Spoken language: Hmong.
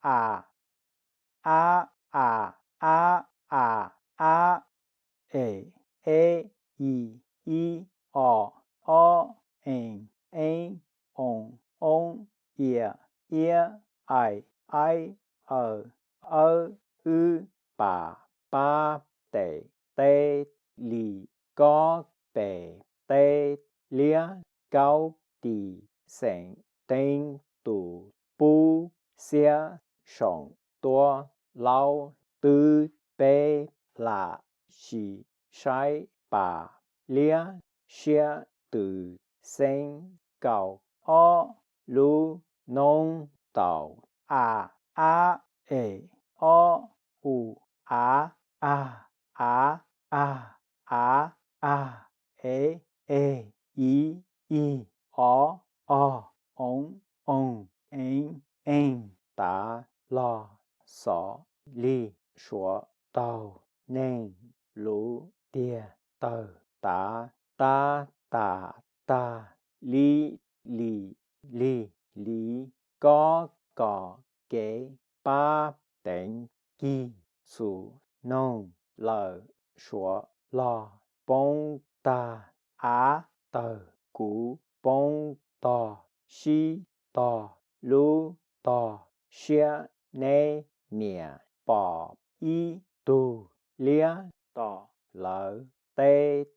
a, a, a, a, a, a, e, e, i, i, o, o, e, e, o, o, ia, ia, ai, ai, aw, aw, w, pa, pa, tes, te, li, ko, pe, te, liab, kau, ti, xeem, teeb, tu, pub, xiab, soom, tuab, laub, twb, peb, hla, si, saib, pa, liab, siab, tw, xeeb, kau, ob, lub, noob, tau, a, ab, e, o, u, a, a, a, a, a, a, e, e, i, i, o, o, oo, oo, eev, eej, tav, log, xov, lig, suav, taug, neeg, luv, tiag, tawg, tav, tab, tas, tag, lib, li, lig, liv, kob, kos, kev, pab, teev, kig, xus, noog, lawm, suav, log, poob, tag, av, tawg, kuv, poob, tog, sib, tog, lub, tog, siab, neb, niam, pom, ib, tug, liab, tom, lawv, teb,